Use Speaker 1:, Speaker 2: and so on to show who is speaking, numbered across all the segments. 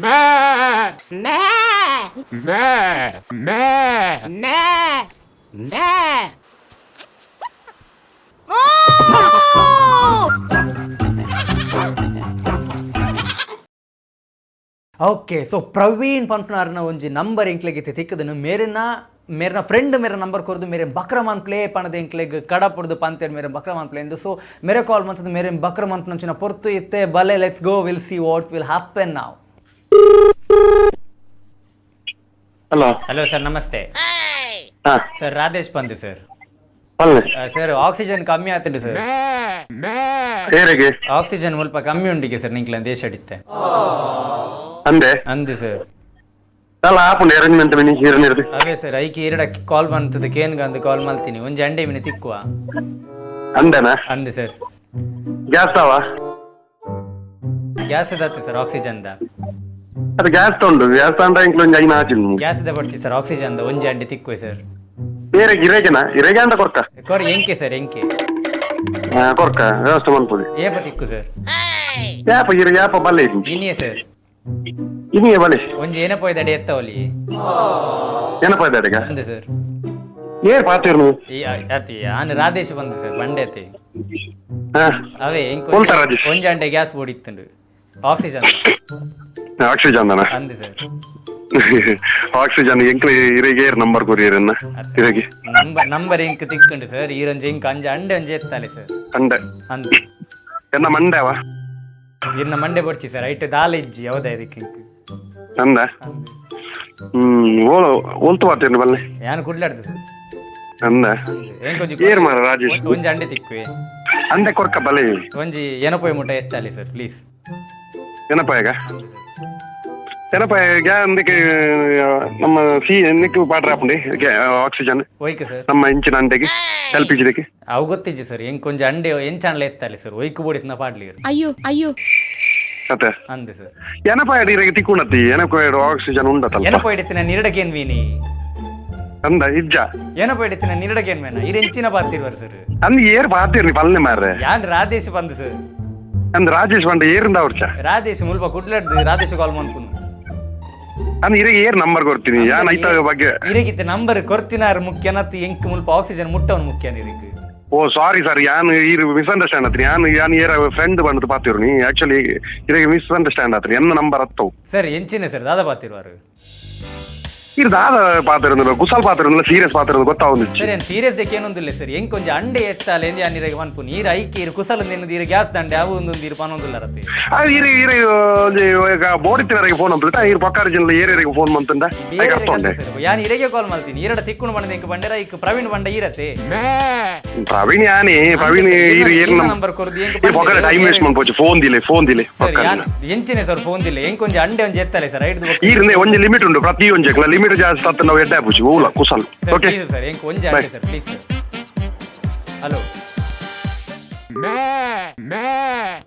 Speaker 1: Okay so Praveen ಪನ್ಪುನಾರ್ನ ಒಂಜಿ number ಎಂಕ್ಲೆಗ್ ತಿಕ್ಕದನು ಮೇರೆನ ಮೇರ್ನ friend ಮೇರೆ ನಂಬರ್ ಕೊರ್ದು ಮೇರೆ ಬಕ್ರಮಾನ್ ಪ್ಲೇ ಪಣದ ಎಂಕ್ಲೆಗ್ ಕಡ ಪುಡ್ದು ಪಂತೇರ್ ಮೇರೆ ಬಕ್ರಮಾನ್ ಪ್ಲೇ ಎಂದು. ಸೊ ಮೇರೆ ಕಾಲ್ ಮಂತದ ಮೇರೆ ಬಕ್ರಮಾನ್ ನಂಚಿನ ಪೊರ್ತು ಇತ್ತೆ ಬಲೆ. Let's go, will see what will happen now.
Speaker 2: Hello
Speaker 1: hello sir, namaste sir. Radhesh ಬಂದೆ ಸರ್. ಸರ್ ಆಕ್ಸಿಜನ್ ಕಮ್ಮಿ ಆತಂడి ಸರ್. ಆಕ್ಸಿಜನ್ ಮುಲ್ಪ ಕಮ್ಮಿ ಉಂಡಿಗೆ ಸರ್, ನಿಂಕ್ಲ ದೇಶ ಅಡಿತ್ತೆ
Speaker 2: ಅಂದೆ
Speaker 1: ಅಂದೆ ಸರ್.
Speaker 2: ಅಲ್ಲ ಆಪುಂಡು ಅರೇಂಜ್ಮೆಂಟ್ ಮಿನಿ ಹೀರನಿರ್ದು.
Speaker 1: ಅವೇ ಸರ್, ಐಕಿ ಎರಡ ಕಾಲ್ ಬಂತದ ಕೇನ್ಗ ಅಂದು ಕಾಲ್ ಮಲ್ತೀನಿ ಒಂಜಿ ಅಂಡೆ ಮಿನಿ ತಿಕ್ಕುವ
Speaker 2: ಅಂದೆನಾ
Speaker 1: ಅಂದೆ ಸರ್.
Speaker 2: ಗ್ಯಾಸ್ ಅವ
Speaker 1: ಗ್ಯಾಸ್ ಇದಾತೆ ಸರ್, ಆಕ್ಸಿಜನ್ the
Speaker 2: ಅದು ಗ್ಯಾಸ್ ತೊಂಡು ಗ್ಯಾಸ್ ತಾಂಡ ಇಂಕ್ಲ ಒಂಜಿ ಐನ ಆಚಿನ್
Speaker 1: ಗ್ಯಾಸ್ the ಬರ್ಚಿ sir, oxygen the ಒಂಜಿ ಅಂಡೆ ತಿಕ್ಕುವೆ ಸರ್.
Speaker 2: ಬೇರೆ ಗಿರೇಗೆನಾ ಇರೇಗೆ ಅಂತ ಕೊರ್ಕ
Speaker 1: ಕೊರ್ ಎಂಕೆ ಸರ್, ಎಂಕೆ
Speaker 2: ಕೊರ್ಕ ವ್ಯವಸ್ಥೆ ಮನ್ಪುದು
Speaker 1: ಏಪ ತಿಕ್ಕು ಸರ್.
Speaker 2: ಯಾಪ ಇರ ಯಾಪ ಬಲ್ಲೆ
Speaker 1: ಇನಿಯೇ ಸರ್,
Speaker 2: ಇನಿಯೇ ಬಲ್ಲೆ
Speaker 1: ಒಂಜಿ ಏನಪ್ಪ ಇದ್ದಾಡೆ ಎತ್ತವಲಿ
Speaker 2: ಏನಪ್ಪ ಇದ್ದಾಡೆಗ
Speaker 1: ಅಂದೆ ಸರ್.
Speaker 2: ಏರ್ ಪಾತಿರ್ನು
Speaker 1: ಅತಿ ಆನ್ ರಾಧೇಶ್ ಬಂದೆ ಸರ್, ಬಂಡೆ ಅತಿ ಅವೇ ಒಂಜಿ ಅಂಡೆ ಗ್ಯಾಸ್ ಬೋರ್ಡ್ ಇತ್ತುಂಡು ಆಕ್ಸಿಜನ್
Speaker 2: ಆಕ್ಸಿಜನ್
Speaker 1: ಅಂದೆ ಸರ್.
Speaker 2: ಆಕ್ಸಿಜನ್ ಎಂಕ್ಲೆ ಇರೆಗೆ ಏರ್ ನಂಬರ್ ಕೊರಿಯರನ್ನ ಇರೆಗೆ
Speaker 1: ನಂಬರ್ ನಂಬರ್ ಎಂಕ್ ತಿಕ್ಕುಂಡು ಸರ್. ಈರಂಜೆ ಇಂಕ್ ಅಂಜ ಅಂಡೆ ಅಂಜೆ ಎತ್ತಾಲೆ ಸರ್.
Speaker 2: ಅಂಡೆ
Speaker 1: ಅಂದೆ
Speaker 2: ಎನ್ನ ಮಂಡೆವ
Speaker 1: ಇರ್ನ ಮಂಡೆ ಬರ್ಚಿ ಸರ್, ಐಟ್ ದಾಲ ಇಜ್ಜಿ ಹೌದಾ ಇದಕ್ಕೆ ಇಂಕ್
Speaker 2: ಅಂದ ಓಲ್ ಓಲ್ತು ಪಾತಿರ್ನು ಬಲ್ಲೆ
Speaker 1: ಯಾನ್ ಕುಡ್ಲಾಡ್ದು ಸರ್.
Speaker 2: ಅಂದ
Speaker 1: ಎಂಕೊಂಜಿ
Speaker 2: ಏರ್ ಮಾರ ರಾಜೇಶ್
Speaker 1: ಒಂಜಿ ಅಂಡೆ ತಿಕ್ಕುವೆ
Speaker 2: ಅಂಡೆ ಕೊರ್ಕ ಬಲ್ಲೆ
Speaker 1: ಒಂಜಿ ಏನಪೋಯ್ ಮುಟ್ಟ ಎತ್ತಾಲೆ ಸರ್ ಪ್ಲೀಸ್.
Speaker 2: ಏನಪ್ಪ ಈಗ ಏನಪ್ಪ ಈಗ ಅಂದಕ್ಕೆ ನಮ್ಮ ಸಿ ಎನ್ನಕ್ಕೆ ಪಾಡ್ರ ಆಪುಂಡಿ ಆಕ್ಸಿಜನ್
Speaker 1: ಓಯ್ಕೆ ಸರ್
Speaker 2: ನಮ್ಮ ಇಂಚಿನ ಅಂಡೆಗೆ ಎಲ್ ಪಿ ಜಿದಕ್ಕೆ
Speaker 1: ಅವು ಗೊತ್ತಿಜ್ಜಿ ಸರ್. ಎಂಕ್ ಒಂಜಿ ಅಂಡೆ ಎಂಚಾನ್ಲ ಎತ್ತಾಲೆ ಸರ್, ಒಯ್ಕು ಬೋಡಿತ್ನ ಪಾಡ್ಲಿ.
Speaker 3: ಅಯ್ಯೋ ಅಯ್ಯೋ
Speaker 2: ಅತ್ತೆ
Speaker 1: ಅಂದೆ ಸರ್.
Speaker 2: ಏನಪ್ಪ ಇಡೀ ತಿಕ್ಕುಂಡತ್ತಿ ಏನಪ್ಪ ಆಕ್ಸಿಜನ್ ಉಂಡತ್ತಲ್ಲ
Speaker 1: ಏನಪ್ಪ ಹಿಡಿತಿನ ನಿರಡಕೇನ್ ವೀನಿ
Speaker 2: ಅಂದ ಇಜ್ಜ
Speaker 1: ಏನಪ್ಪ ಹಿಡಿತಿನ ನಿರಡಕೇನ್ ಮೇನ ಇರ್ ಎಂಚಿನ ಬಾತಿರ್ವರ್ ಸರ್.
Speaker 2: ಅಂದ್ ಏರ್ ಬಾತಿರ್ನಿ ಪಲ್ನೆ ಮಾರ್ರೆ
Speaker 1: ಯಾನ್ ರಾಧೇಶ್ ಬಂದು ಸರ್.
Speaker 2: ಅಂದ್ ರಾಜೇಶ್ ಬಂಡ ಏರಿಂದ ಅವ್ರಚ
Speaker 1: ರಾಧೇಶ್ ಮುಲ್ಪ ಕುಡ್ಲಡ್ದು ರಾಧೇಶ್ ಕಾಲ್ ಮನ್ಪುನು
Speaker 2: ಅಂದ್ ಇರಗೆ ಏರ್ ನಂಬರ್ ಕೊಡ್ತೀನಿ ಯಾನ್ ಐತ ಬಗ್ಗೆ
Speaker 1: ಇರಗಿತ್ತ ನಂಬರ್ ಕೊರ್ತಿನಾರ್ ಮುಖ್ಯನತ್ ಎಂಕ್ ಮುಲ್ಪ ಆಕ್ಸಿಜನ್ ಮುಟ್ಟವನ್ ಮುಖ್ಯ ಇರಗ್.
Speaker 2: ಓ ಸಾರಿ ಸರ್, ಯಾನ್ ಈರ್ ಮಿಸ್ಅಂಡರ್ಸ್ಟ್ಯಾಂಡ್ ಆತ್ರಿ. ಯಾನ್ ಯಾನ್ ಏರ ಫ್ರೆಂಡ್ ಬಂದು ಪಾತಿರು ನೀ ಆಕ್ಚುಲಿ ಇರಗೆ ಮಿಸ್ಅಂಡರ್ಸ್ಟ್ಯಾಂಡ್ ಆತ್ರಿ ಎನ್ನ ನಂಬರ್ ಅತ್ತವು
Speaker 1: ಸರ್. ಎಂಚಿನ ಸರ್ ದಾದ ಪಾತಿರುವಾರು
Speaker 2: ಇರ್ ದಾದ ಪಾತಿರಂದಿಲ್ಲ ಕುಸಲ್ ಪಾತಿರಂದಿಲ್ಲ ಸೀರಿಯಸ್ ಪಾತಿರಂದು ಗೊತ್ತಾവുಂದು
Speaker 1: ಸರ್. ಏನ್ ಸೀರಿಯಸ್ ಡೇಕ್ ಏನೊಂದಿಲ್ಲ ಸರ್. ಎಂಕ್ ಒಂಜಿ ಅಂಡೆ ಎತ್ತಾಲೆ ಎಂದ್ ಯಾನ್ ಇರಗೆ ಮನ್ಪು ನೀರ್ ಐಕಿ ಇರು ಕುಸಲ್ ಒಂದೇನು ಇರು ಗ್ಯಾಸ್ ದಂಡೆ ಅವು ಒಂದೊಂದು ಇರು ಪನೊಂದಿಲ್ಲ ರತಿ.
Speaker 2: ಅದು ಇರು ಇರು ಬೋಡಿತ್ತಿನವರೆಗೆ ಫೋನ್ ಅಂಪ್ಲಿಟ ಇರು ಪಕ್ಕಾರ ಜಿಲ್ಲೆ ಏರಿಯರಿಗೆ ಫೋನ್ ಮಂತಂಡ ಐಕ್ ಅರ್ಥ ಉಂಡೆ
Speaker 1: ಸರ್. ಯಾನ್ ಇರಗೆ ಕಾಲ್ ಮಾಡ್ತೀನಿ ಈರಡ ತಿಕ್ಕುಣು ಬಂಡ ಎಂಕ್ ಬಂಡೆರ ಐಕ್ ಪ್ರವೀಣ್ ಬಂಡ ಈರತೆ
Speaker 2: ಪ್ರವೀಣ್ ಯಾನಿ ಪ್ರವೀಣ್ ಇರು ಏರ್
Speaker 1: ನಂಬರ್ ಕೊರ್ದು ಎಂಕ್
Speaker 2: ಇರು ಪೊಕ್ಕಡೆ ಟೈಮ್ ವೇಸ್ಟ್ ಮನ್ಪೋಚು ಫೋನ್ ದಿಲೆ ಫೋನ್ ದಿಲೆ
Speaker 1: ಸರ್. ಯಾನ್ ಎಂಚಿನ ಸರ್ ಫೋನ್ ದಿಲೆ ಎಂಕ್ ಒಂಜಿ ಅಂಡೆ ಒಂಜಿ ಎತ್ತಾಲೆ ಸರ್ ಐಡ್ದು
Speaker 2: ಈರಿಂದ ಒಂಜಿ ಲಿಮಿಟ್ ಉಂಟು ಪ್ರತಿ ಒಂಜಿ ಲಿಮಿಟ್ ಜಾಸ್ತಿ ಆತ ನಾವು ಎಡ್ಡೆ ಆಪುಜಿ ಓಲ ಕುಸಲ್. ಓಕೆ
Speaker 1: ಸರ್, ಎಂಕ್ ಒಂಜಿ ಅಂಡೆ sir please sir. Hello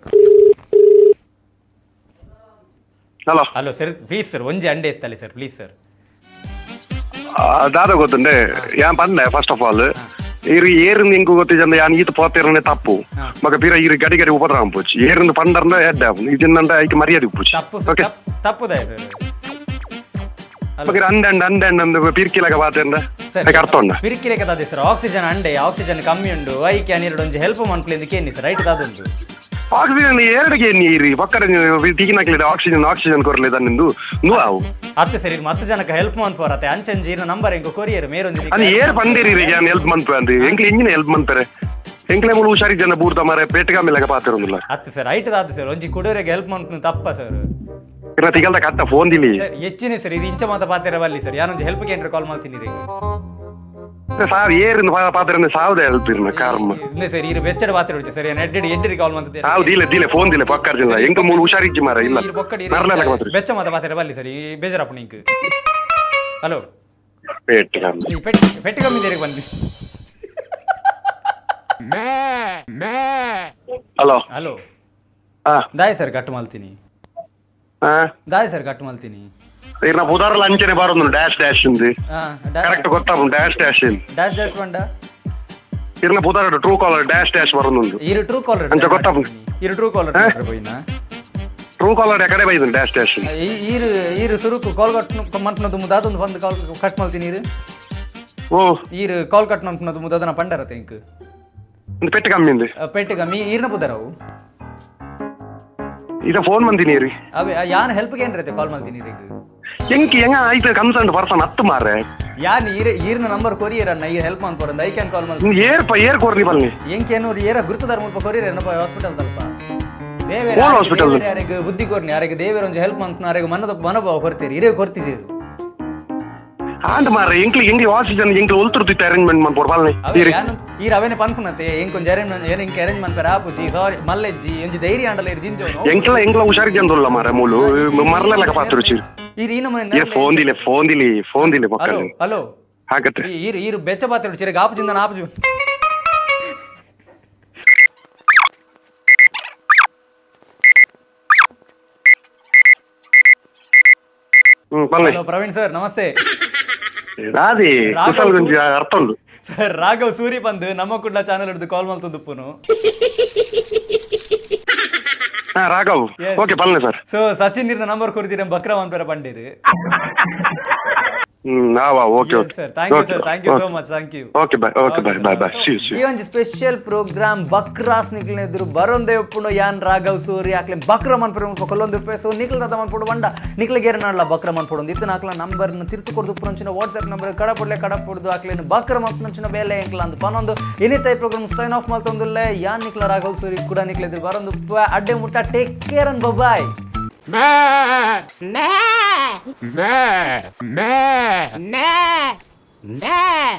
Speaker 2: hello
Speaker 1: hello sir please sir ಒಂಜಿ ಅಂಡೆ ಎತ್ತಾಲೆ ಸರ್ ಪ್ಲೀಸ್ ಸರ್.
Speaker 2: ದಾದ ಗೊತ್ತುಂಡೆ ಯಾನ್ ಪಂಡೆ ಫಸ್ಟ್ ಆಫ್ ಆಲ್ ಇರು ಏರಿಂದ ಇಂಕು ಗೊತ್ತಿಜಂದ ಯಾನ್ ಈತ ಪೋತಿರನೆ ತಪ್ಪು ಮಗ ಪಿರ ಇರು ಗಡಿ ಗಡಿ ಉಪದ್ರ ಅಂಪುಚಿ ಏರಿಂದ ಪಂಡರ್ನ ಎಡ್ಡೆ ಆಪುಂಡು ಇಜಿಂದಂಡ ಐಕ್ ಮರ್ಯಾದೆ ಉಪ್ಪುಚಿ. Okay
Speaker 1: ತಪ್ಪುದಾಯ sir.
Speaker 2: ಮಗ ಅಂಡೆ ಅಂಡೆ ಅಂಡೆ ಅಂದು ಪಿರ್ಕಿಲಗ ಪಾತಿರಂಡ ಐಕ್ ಅರ್ಥ ಉಂಡ
Speaker 1: ಪಿರ್ಕಿಲಕ ದಾದೆ ಸರ್. ಆಕ್ಸಿಜನ್ ಅಂಡೆ ಆಕ್ಸಿಜನ್ ಕಮ್ಮಿ ಉಂಡು ಐಕ್ ಯಾನ್ ಎರಡು ಒಂಜಿ ಹೆಲ್ಪ್ ಮನ್ಪುಲೆಂದು ಕೇನಿ ಸರ್ ರೈಟ್ ದಾದುಂಡು.
Speaker 2: ಆಕ್ಸಿಜನ್ ಎರಡಿಗೆ ನೀರು ಪಕ್ಕದ ಟೀಕಿನಾಕ್ಲಿಡ ಆಕ್ಸಿಜನ್ ಆಕ್ಸಿಜನ್ ಕೊರಲಿ ತನ್ನಿಂದು ಅವು
Speaker 1: ಅತ್ತೆ ಸರ್ ಇದು ಮಸ್ತ್ ಜನಕ್ಕೆ ಹೆಲ್ಪ್ ಮನ್ಪೋರತ್ತೆ ಅಂಚಂಜಿ ಇರೋ ನಂಬರ್ ಎಂಕು ಕೊರಿಯರ್ ಮೇರೊಂಜಿ
Speaker 2: ಅದು ಏರ್ ಪಂದಿರಿ ಯಾನ್ ಹೆಲ್ಪ್ ಮನ್ಪೆ ಅಂದು ಎಂಕ್ಲೆ ಇಂಜಿನ ಹೆಲ್ಪ್ ಮನ್ಪೆರೆ ಎಂಕ್ಲೆ ಮೂಲು ಹುಷಾರಿ ಜನ ಬೂರ್ದ ಮಾರೆ ಪೇಟೆಗ ಮೇಲೆಗ ಪಾತಿರೋದಿಲ್ಲ
Speaker 1: ಅತ್ತೆ ಸರ್ ರೈಟ್ ದಾದು ಸರ್. ಒಂಜಿ ಕುಡೋರಿಗೆ ಹೆಲ್ಪ್ ಮನ್ಪು ತಪ್ಪ ಸರ್.
Speaker 2: ಇರ ತಿಗಲ್ದ ಕಟ್ಟ ಫೋನ್ ದಿಲಿ
Speaker 1: ಸರ್ ಹೆಚ್ಚಿನ ಸರ್ ಇದು ಇಂಚ ಮಾತ ಪಾತಿರ ಬಲ್ಲಿ ಸರ್. ಯಾನೊಂಜಿ ಹೆಲ್ಪ್ ಕೇಂದ್ರ ಕಾಲ್ ಮಾಡ್ತೀನಿ ರೀ
Speaker 2: ಸಾರ್ ಏರಿಂದ ಪಾತಿರನೆ ಸಾವದ ಹೆಲ್ಪ್ ಇರ್ನ ಕಾರ್ಮ
Speaker 1: ಇಲ್ಲ ಸರ್ ಇರು ಬೆಚ್ಚಡ ಪಾತಿರ ಉಂಟು ಸರ್. ಏನ್ ಎಡ್ಡಿ ಎಡ್ಡಿ ಕಾಲ್ ಮಾಡ್ತಿದ್ದೆ
Speaker 2: ಹಾವು ದಿಲೆ ದಿಲೆ ಫೋನ್ ದಿಲೆ ಪಕ್ಕರ್ ಜಿಲ್ಲ ಎಂಕ ಮೂಲು ಹುಷಾರಿಜ್ಜಿ ಮಾರ ಇಲ್ಲ ಮರಲೆಲ್ಲ ಪಾತ್ರೆ
Speaker 1: ಬೆಚ್ಚ ಮಾತ ಪಾತಿರ ಬಲ್ಲಿ ಸರ್ ಈ ಬೇಜಾರಪ್ಪ ನಿಂಕ್. ಹಲೋ
Speaker 2: ಪೇಟೆ
Speaker 1: ಪೆಟ್ಟು ಕಮ್ಮಿ ದೇರಿಗೆ ಬಂದಿ.
Speaker 2: ಹಲೋ
Speaker 1: ಹಲೋ ದಾಯ್ ಸರ್ ಕಟ್ ಮಾಡ್ತೀನಿ ದಾಯ್ ಸರ್ ಕಟ್ ಮಾಡ್ತೀನಿ.
Speaker 2: ಇರ್ನ ಪುದಾರಲ್ಲ ಅಂಚನೆ ಬಾರೊಂದು ಡ್ಯಾಶ್ ಡ್ಯಾಶ್ ಇಂದು ಕರೆಕ್ಟ್ ಗೊತ್ತಾಪುಂಡು ಡ್ಯಾಶ್ ಡ್ಯಾಶ್ ಇಂದು
Speaker 1: ಡ್ಯಾಶ್ ಡ್ಯಾಶ್ ಬಂಡ
Speaker 2: ಇರ್ನ ಪುದಾರ true caller dash dash ಬರೋದುಂಡು
Speaker 1: ಇರು ಟ್ರೂ ಕಾಲರ್
Speaker 2: ಅಂಚ ಗೊತ್ತಾಪುಂಡು
Speaker 1: ಇರು ಟ್ರೂ ಕಾಲರ್ ಪೋಯಿನ
Speaker 2: ಟ್ರೂ ಕಾಲರ್ ಎಕಡೆ ಬೈದು ಡ್ಯಾಶ್ ಡ್ಯಾಶ್.
Speaker 1: ಈರು ಈರು ಸುರುಕು ಕಾಲ್ ಕಟ್ ಮನ್ಪನದು ಮುದಾದೊಂದು ಬಂದು ಕಾಲ್ ಕಟ್ ಮಲ್ತೀನಿ ಈರು.
Speaker 2: ಓ.
Speaker 1: ಈರು ಕಾಲ್ ಕಟ್ ಮನ್ಪನದು ಮುದಾದನ ಪಂಡರತೆ ಇಂಕ್.
Speaker 2: ಒಂದು ಪೆಟ್ಟು ಕಮ್ಮಿ.
Speaker 1: ಪೆಟ್ಟು ಕಮ್ಮಿ ಈರ್ನ ಪುದರವು.
Speaker 2: ಇದ ಫೋನ್ ಬಂದಿನಿ ರೀ.
Speaker 1: ಅವೇ ಯಾನ್ ಹೆಲ್ಪ್ಗೆ ಏನ್ರೈತೆ ಕಾಲ್ ಮಾಡ್ತೀನಿ ಇದಕ್ಕೆ.
Speaker 2: ಎಂಕ್ ಹೆಂಗ ಆಯ್ತು ಕನ್ಸರ್ನ್ ಪರ್ಸನ್ ಹತ್ತು ಮಾರ್ರೆ.
Speaker 1: ಯಾನ್ ಈರ ಈರ್ನ ನಂಬರ್ ಕೊರಿಯರ್ ಅಣ್ಣ, ಈ ಹೆಲ್ಪ್ ಅನ್ಕೋರಂದ I can call ಮಾಡ್ತೀನಿ.
Speaker 2: ಏರ್ಪ ಏರ್ ಕೊರ್ನಿ ಬಲ್ನಿ.
Speaker 1: ಎಂಕೇನು ಏರ ಗುರುತದಾರ ಮುಲ್ಪ ಕೊರಿಯರ್ ಏನಪ್ಪ ಹಾಸ್ಪಿಟಲ್ ತಲ್ಪ ದೇವೇರ.
Speaker 2: ಓಲ್ hospital?
Speaker 1: ಯಾರಿಗೆ ಬುದ್ಧಿ ಕೊರ್ನಿ, ಯಾರಿಗೆ ದೇವೇರ ಒಂಜಿ ಹೆಲ್ಪ್ ಅಂತ ಯಾರಿಗೆ ಮನದ ಮನೋಭಾವ ಕೊರ್ತೀರಿ, ಇರೇ ಕೊರ್ತಿಸಿ.
Speaker 2: ಆಂಡ್ ಮಾರ್ರೆ, ಎಂಕ್ಲಿ ಎಂಕ್ಲಿ ಆಕ್ಸಿಜನ್ ಎಂಕ್ಲಿ ಒಲ್ತುರ್ತಿತ್ತು ಅರೇಂಜ್ಮೆಂಟ್ ಮನ್ಪೋರ್ ಬಲ್ನಿ ಈರಿ.
Speaker 1: ಈರ್ ಅವೇನೆ ಪನ್ಪುನತೆ ಎಂಕ್ ಒಂಜಿ ಅರೇಂಜ್ಮೆಂಟ್ ಏನ್ ಎಂಕ್ ಅರೇಂಜ್ ಮನ್ಪೆರ ಆಪುಜಿ, ಸಾರಿ ಮಲ್ಲೆಜ್ಜಿ ಒಂಜಿ ಧೈರ್ಯ ಆಂಡಲ ಇರ್ ಜಿಂಜೋನು.
Speaker 2: ಎಂಕ್ಲ ಎಂಕ್ಲ ಹುಷಾರಿಗೆ ಅಂದುಲ್ಲ ಮಾರ್ರೆ, ಮೂಲು ಮರ್ಲೆಲ್ಲ ಪಾತ್ರುಚಿ.
Speaker 1: ಈರ್ ಈ ನಮೂನೆ
Speaker 2: ಏ ಫೋನ್ ದಿಲೆ ಫೋನ್ ದಿಲಿ ಫೋನ್ ದಿಲೆ
Speaker 1: ಹಲೋ.
Speaker 2: ಮಕ್ಕಳು.
Speaker 1: ಹಲೋ.
Speaker 2: ಹಾಗತ್ತೆ.
Speaker 1: ಈರ್ ಈರ್ ಬೆಚ್ಚ ಪಾತ್ರೆ ಚಿರಗ ಆಪುಜಿಂದ ಆಪುಜಿ.
Speaker 2: ಬಲ್ನಿ.
Speaker 1: ಹಲೋ ಪ್ರವೀಣ್ ಸರ್, ನಮಸ್ತೆ.
Speaker 2: ರಾದಿ.
Speaker 1: ರಾಘವ್.
Speaker 2: ಕುಸಲ್ ಗುಂಜಿ ಅರ್ಥ ಉಂಡು.
Speaker 1: ಸರ್, ರಾಘವ್ ಸೂರಿ ಬಂದು ನಮ್ಮ ಕುಡ್ಲ ಚಾನಲ್ ಹಿಡಿದು ಕಾಲ್ ಮಾಡ್ತದ್ದು.
Speaker 2: ಹಾ ರಾಘವ್.
Speaker 1: Yes.
Speaker 2: Okay ಬಲ್ನಿ sir.
Speaker 1: So Sachin ಇರ್ನ ನಂಬರ್ ಕೊಡ್ತೀರ, ಬಕ್ರ ಪೇರ ಪಂಡೀರು.
Speaker 2: ಹಾ okay okay.
Speaker 1: Sir, thank you sir, thank you so much, thank you.
Speaker 2: Okay bye, okay bye bye bye, see see.
Speaker 1: ಈ ಒಂಜಿ ಸ್ಪೆಷಲ್ ಪ್ರೋಗ್ರಾಮ್ ಬಕ್ರಾಸ್ ನಿಕ್ಲೆನ ಎದುರು ಬರೊಂದೇ ಉಪ್ಪುಂಡು. ಯಾನ್ ರಾಘವ್ ಸೂರಿ ಆಕ್ಲೆ ಬಕ್ರ ಮನ್ಪುರ ಮುಲ್ಪ ಕೊಲ್ಲೊಂದು ಉಪ್ಪೆ. ಸೊ ನಿಕ್ಲ ದಾದ ಮನ್ಪುಡು ಬಂಡ ನಿಕ್ಲೆ ಗೇರ ನಾಡ್ಲ ಬಕ್ರ ಮನ್ಪುಡು ಇತ್ತು ನಾಕ್ಲ ನಂಬರ್ನ ತಿರ್ತು ಕೊಡ್ದು ಉಪ್ಪುನಂಚಿನ ವಾಟ್ಸ್ಆಪ್ ನಂಬರ್ ಕಡಪುಡ್ಲೆ ಕಡಪುಡ್ದು ಆಕ್ಲೇನು ಬಕ್ರ ಮನ್ಪುನಂಚಿನ ಬೇಲೆ ಎಂಕ್ಲ ಅಂದ್ ಪನೊಂದು ಇನ್ನಿತೈ ಪ್ರೋಗ್ರಾಮ್ ಸೈನ್ ಆಫ್ ಮಲ್ತೊಂದುಲ್ಲೆ. ಯಾನ್ ನಿಕ್ಲ ರಾಘವ್ ಸೂರಿ ಕೂಡ ನಿಕ್ಲೆ ಎದುರು ಬರೊಂದು ಉಪ್ಪೆ. ಅಡ್ಡೆ ಮುಟ್ಟ take care and bye.
Speaker 3: Meh, meh, meh, meh, meh.